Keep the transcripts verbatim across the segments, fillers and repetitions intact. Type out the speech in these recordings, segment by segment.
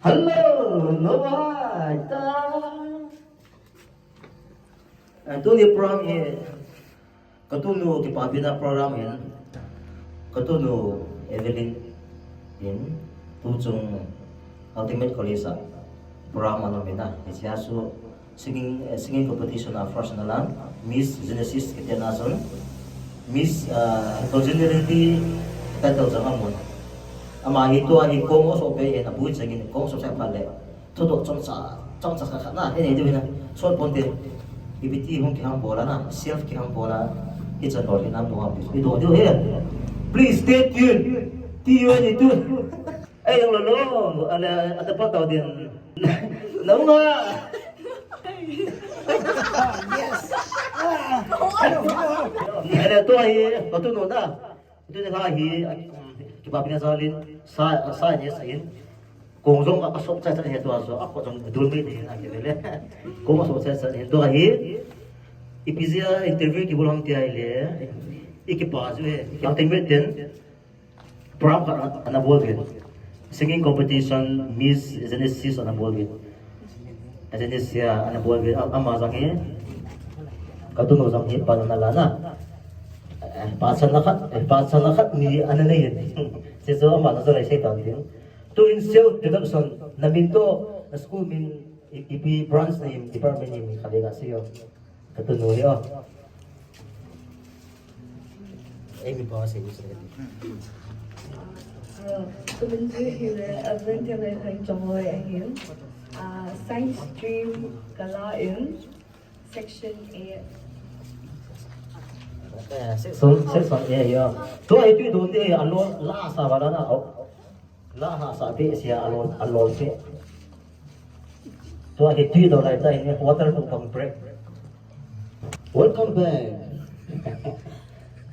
Hello, no hai ta. Eh, tuni program hi katunu kipapina program hin, katunu Evelyn hin, tuchung Ultimate College a program ana um in, hiche a chu singing, eh, singing competition a first ana lan, Miss Genesis kiti na chun, Miss, ah, Congeniality title jong amun. Ama hi tua hi kong asoh peh in, abul chengin kong asoh sa phat le, thudoh chomcha, chomcha khat khat na, ei nei diu hin a, sot ponte, ipi ti hung kiham bol a na, self kiham bol a, ichan lol hin a bol a, idoh diu hi. Please stay tuned. T U N E two. Ei, ang lolo, ala, ata pa tau din. Naunga. Yes. Ala, tua hi, katunu na. Tuni lha hi, um, kipapina jalin, sa, sa ni sa in. Kong jong asoh chai chai hi tua so, akot jong dul mei ni na kivele. Kong asoh chai chai hi tua hi. Ipi jeh a interview kibol ham ti ahile, i kipa chu hi, Ultimate ten. Program khat ana bol uvin. Singing competition, Miss Genesis ana bol uvin. Genesis a ana bol uvin. A-, ama jong hi, katunu jong hi pan ana la na. Eh, pachatna khat, eh, pachatna khat ni ana nei in. Hiche chu ama na jong lai sei tan ding. Tuin self introduction, na min toh, na school min, i-, ipi branch na im, department na im, khat vei gasei o. Katunu hi o. Ei, mi pa sei, sei. Ah, kamin chu hile, Evelyn Thianglhang Chongloi ahin. Ah, science stream kala in, section A. Eh, section, section A, ya. Tua hi tui don ding, alon la sa vala na, o. La ha sa behseh a, alon, alon behseh. Tua hi tui don lai ta hi, water to come break. Welcome back.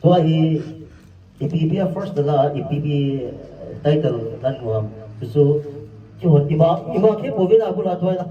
Tua hi, ipi ipi a first na la, ipi ipi, eh, title namu ham. Chu, chu, ima, ima khe bol uvin a bula tua la.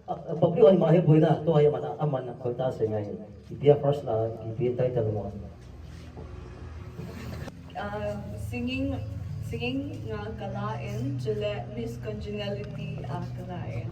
A, a, public hon ima hi boina, tua hi aman, aman koi ta sei ngai. Ipi a first la, ipi title mo. Ah, singing, singing a kala in, chule Miss Congeniality a kala in.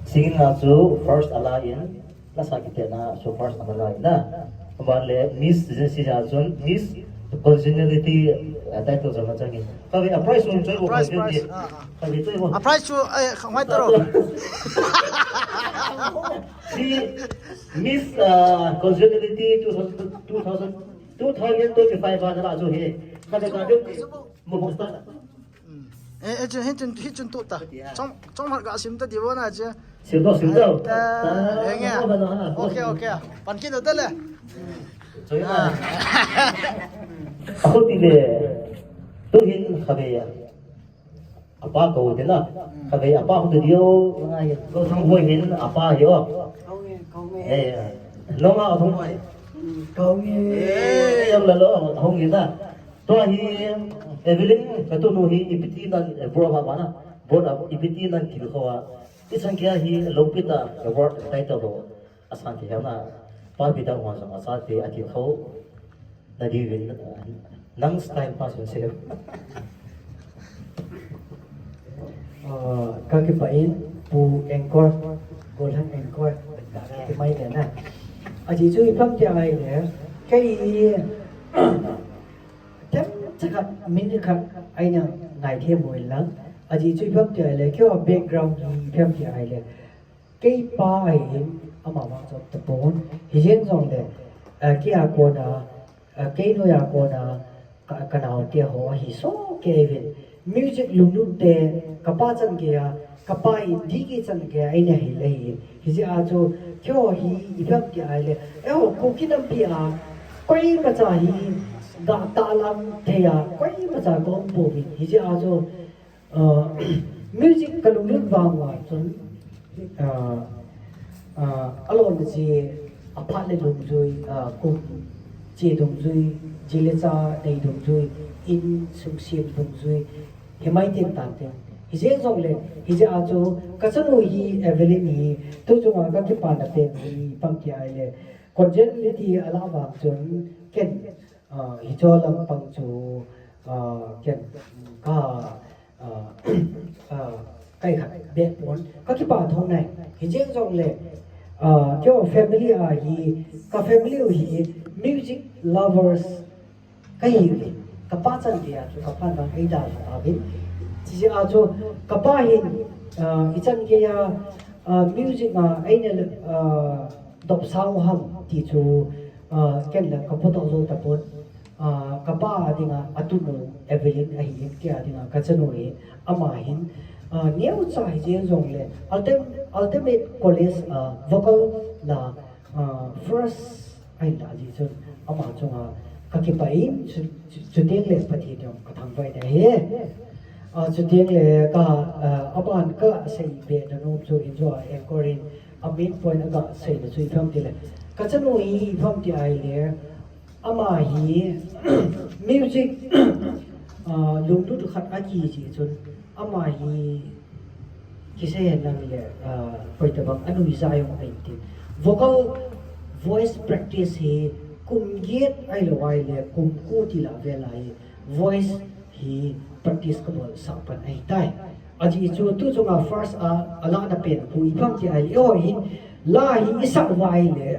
Singing a chu first ala in, lasa kiti na, chu first ana la in na. Aban le Miss Genesis a chun Miss Congeniality, eh, title jong achang in. Kave a prize jong choi bo. Prize, prize. Ah, ah. Kave choi bo. A prize chu, eh, khanghai taro. Si Miss, ah, Congeniality two thousand, two thousand, two thousand twenty-five a nala chu hi. Kave kave. Mo posta. Eh, eh, chun, hichun, hichun tu ta. Chong, chong mar ga sim ta di bona che. Sim to, sim to. Ta, eh, nge. Okay, okay. Pan kit ta le. Ah. Ako ti le. Tu hin kave ya. Apa ko te na. Kave apa ko te dio. Ko sang ho hin apa hi o. Eh, eh. Nonga thong ho. Ko nge. Eh, yang la lo, hong hin na. Tua hi, Evelyn, katunu hi, ipi ti nan, eh, bro ba ba na, bro na, ipi ti nan tilkhou a. Ichan geiya hi, lopi tah, award title ho. Asan ti hel na, pa pi ta hua jong, asa ti, atilkhou. Na di vin, eh, nang style pa sun se. Ah, kakipah in, Pu Anchor, Golden Anchor, kakipah in na. Ajeh chu ipi ham tia ahile, kei, Themcha khat, minute khat, eina ngaithem uvin lang. Ajeh chu ipi ham tia ahile, keiho background hi ipi ham tia ahile. Kei pa ahin, ama vang chu tapon. Hijeng jongle, eh, kei a kona, eh, kei noi a kona, ka, kanaote ho ahi soh kei uvin. Music lunglut te, kapa chan geiya, kapa in dih chan geiya, eina hil ahi. Hijeh a chu, keiho hi, ipi ham tia ahile. Eiho, Kuki nampi a, koimacha hi, ga tahlang thei a, koimacha ka um pouvin. Hijeh a chu, uh, music ka lunglut vang uva chun, uh, uh, alon che, aphat le dungjui, uh, kum che dungjui, ji le cha nei dungjui, insung sem dungjui, himai tin tan tin. Hijeh jongle, hijeh a chu, ka chanu hi Evelyn hi, tu chunga kakipana pen hi, ipi ham tia ahile, Congeniality ala vang chun, ken, Ah, hiche lampang chu, ah, ken ka, ah, Ai kha, be pon, ka kipa thong nai. Hi jeng jong le, ah, keo family a hi, ka family u hi music lovers ka hi ve. Ka pa chan gei a chu, ka pa nang ei da la ta vin. Chi a chu, ka pa hin, ah, i chan gei a, ah, music a, ei ne, ah, dop sao ham ti chu, ah, ken la ka po to zo ta pon. Ah, ka pa dinga, a tunu Evelyn ahi in, kei a dinga, ka chanu hi, ama hin, ah, neo cha hi jeng jong le, Ultim-, Ultimate College, ah, vocal la, ah, first, ai la ji chun, ama chunga, ka kipa in, chu, chu, chu teng le Pathen jong ka thangvah na he. Ah, chu teng le ka, ah, aban ka sei be na nom chu in jo a anchor in, a main point a ka sei na chu i pham ti le. Ka chanu hi i pham ti ai le, Ama hi music, ah, lunglut khat a ki ji chun, ama hi kisei hen lang le, ah, koi ta bang a nui za jong a in tin. Vocal, voice practice hi kum giet ai lo ai le kum ko ti la ve lai voice hi practice ka bol sa pan ai tai. A ji chu tu chunga first a, a la na pen pu i pham ti ai le, o hin la hi i sa vai le.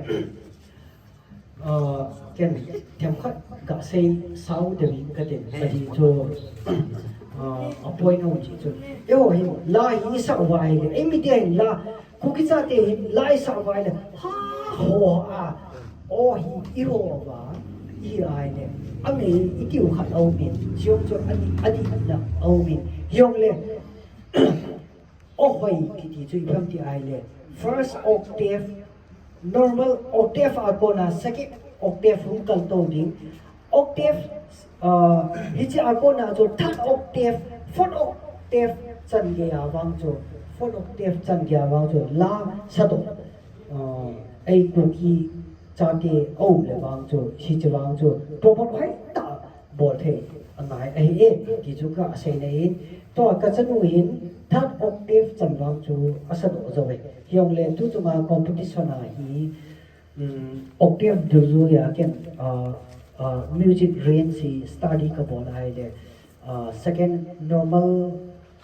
Ah, ken themkhat ka sei sao deuh in ka tin, ka ti chu, ah, a point a um chi chu. Eiho hin la hi i sa uva ahile, ei mi te hin la, Kuki chate hin la i sa uva ahile, ha, ho, a, o hi i ho uva, i ahile, a mi i tiu khat a um in, chiong chu a di, a di na a um in, hiong le, Ohoi kiti chu ipi ham ti ahile, first octave, normal octave a kona second octave hung kal to ding. Octave, ah, hiche a kona chu third octave, fourth octave chan gei a vang chu, fourth octave chan gei a vang chu la sa to. Ah, ei Kuki chate a um le vang chu, hiche vang chu, promote hoi ta bol thei angai ahi e, ti chu ka sei nei in. Tua ka chanu hin third octave chan vang chu a sa doh zo e. Hijongle tu chunga competition a hi, um, octave du zu ya ken, uh, uh, music range hi study ka bol ahile, uh, second normal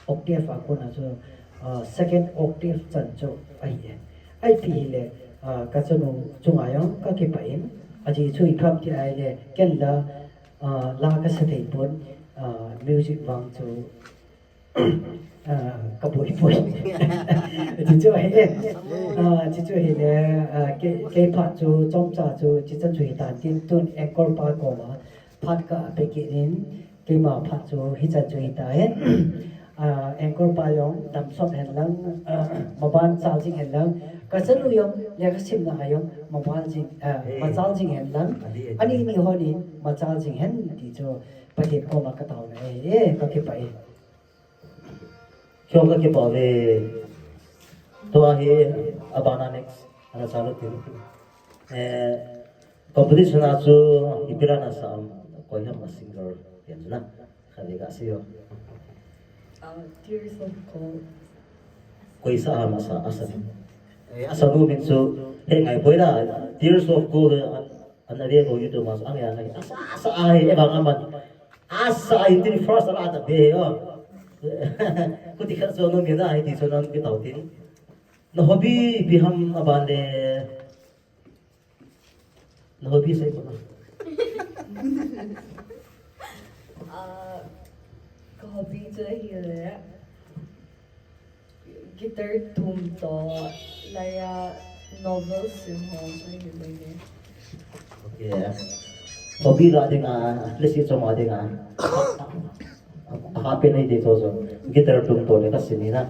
octave a kona chu, uh, second octave chan chu ahi e. Ahi pi hile, uh, ka chanu chunga jong ka kipah in, aji chu ipi ham ti ahile, ken la, Ah, la ka sa thei pon, ah, music vang chu, ah, ka boi pon. Chuchu ahi e. Ah, chuchu ahile, ah, kei, kei phat chu, chomcha chu, chuchan chu hitan tin tun anchor pa koma, phat ka pe kit in, keima phat chu, hichan chu hita e. Ah, anchor pa jong, damsot hen lang, ah, maban chal jing hen lang, ka chanu jong, lekha simna a jong, maban jing, ah, machal jing hen lang, ani ni hon in, machal jing hen, ti chu, Pathen koma ka taona e, e, ka kipah e. Kio ka kipah ve. Tua hi, abana next, ana chalu tin. Eh, competition a chu, ipi la na sa am, koi ham a singer, yan na. Kha ve ka si yo. Uh, Tears of Gold. Koi sa ham a sa, a sa. Eh, a sa nu min chu, he ngai poi la, Tears of Gold, eh, an, an a ve ko YouTube ma chu, ang ya ngai, a sa, a sa, a he, e bang aman. A sa, a tin first, a la ta be, oh. Kuti khat chu nu min a, he ti chu nan ki tau tin. Na hobby, ipi ham aban le, Na hobby sei ko na. Ah, ka hobby chu ahile guitar tum toh, laiya novel sim ho chu ahile. Okay. Hobby la dinga, lesi choma dinga. Aha pen nei de to so. Guitar tum toh le ka sim ni na.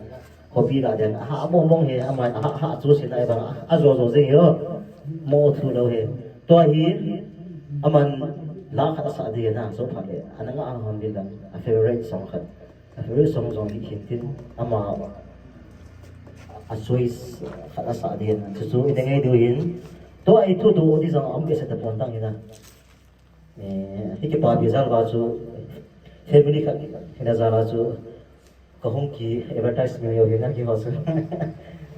Hobby la dinga. Aha mong mong he, ama aha, aha chu sin ai bang. A jo jo jing yo. Mo thu lo he. Tua hi aman la khat asa de na so pha le. Ana nga ang hon din la. A favorite song khat. A favorite song jong hi hin tin ama a choice khat asa de na. Chu chu i de ngai du hin. Tua i thu tu di jong am ke sa ta pon tang hi na. Eh, hi kipa bi jal va chu, family khat hina jal a chu, ka hung ki advertise mi yo hina ki ho chu.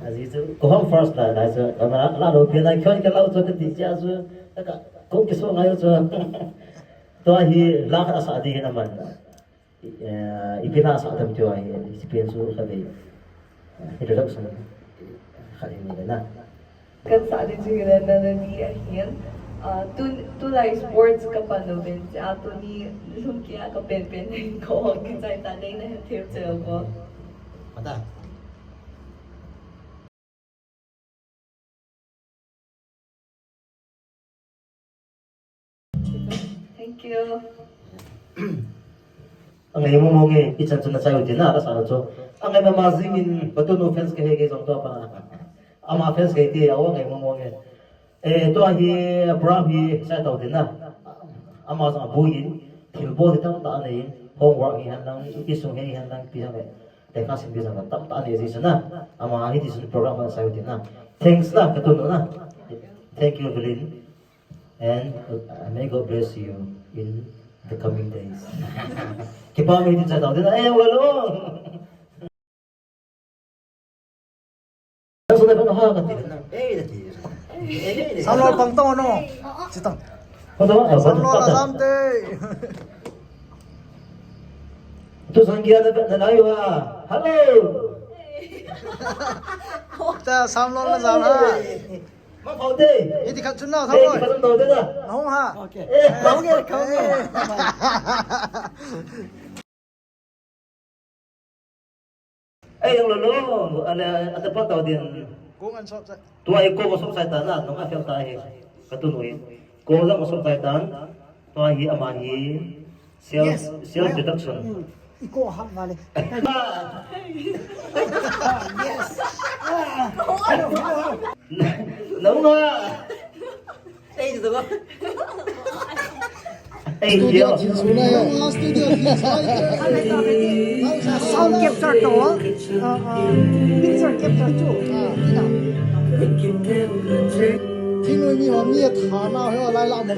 Aji chu, ka hung first la, la chu, ka ma, la lo pi la, kyon ka lo chu ka ti cha chu, ka, ka, kong ki so ngai chu. Tua hi la khat asa di hina man. Eh, ipi la sa tam tio ahi, ipi pen chu ka ve. Introduction khat hin nei le na. Kan sa ding chu hile Melody ahin. Ah, tu, tulai sports ka pan uvin, ah, tuni lhum kei a ka pen pen nei ko, kichai ta ding na thil chel ko. Ata. Thank you. Angai mong mong e, ichan chun na chai u tina, ka sa chu. Angai mama jing in, ka tunu fans ka hi kei jong tua pa. Ama fans ka hi ti, aw angai mong mong e. Eh, tua hi, program hi, sa tau tina. Ama jong abu in, thil bol hi tam ta nei, homework hi han lang, i sung hi han lang, pi han le. Te ka sim bi jong tam ta nei ji sa na. Ama hi ti sun program sa u tina. Thanks na, ka tunu na. Thank you, Evelyn. And, uh, may God bless you in the coming days. Kipa mi tin sa tau tin, eh, walo. Nang sunod pa ha ka tin. Eh, na tin. Eh, eh, eh. Samlol pang tong ano? Sitang. Pang tong, eh, Samlol pang tong. Asam te. Tu sang kia na na na yo ha. Hello. Ta Samlol na jam ha. Ma phau te. Iti khat chun na, eh, thang iti khat chun na, thang na. Nahung ha. Okay. Eh. Nahung e, kahung e. Eh. Eh, yang lo lo. Ana, ata pa tau din. Kung an sop sa. Tua hi ko ko sop sai ta na, nung a fel ta hi. Ka tunu hi. Ko jong ko sop sai ta. Tua hi ama hi. Self, yes. Self deduction. Mm. Iko hak vale. Yes. Nunga. Ei, tu ba. Ei, studio yo. Thil suna yo. Studio thil suna yo. Sound capture to. Ah, ah. Picture capture to. Ah, tina. Thingnoi mi ho mi a thana ho lai la mo.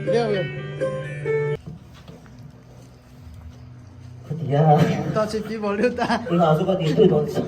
Leo, leo. Khatia. Ta chi pi bol leo ta. Ina su ka ti tu don sa.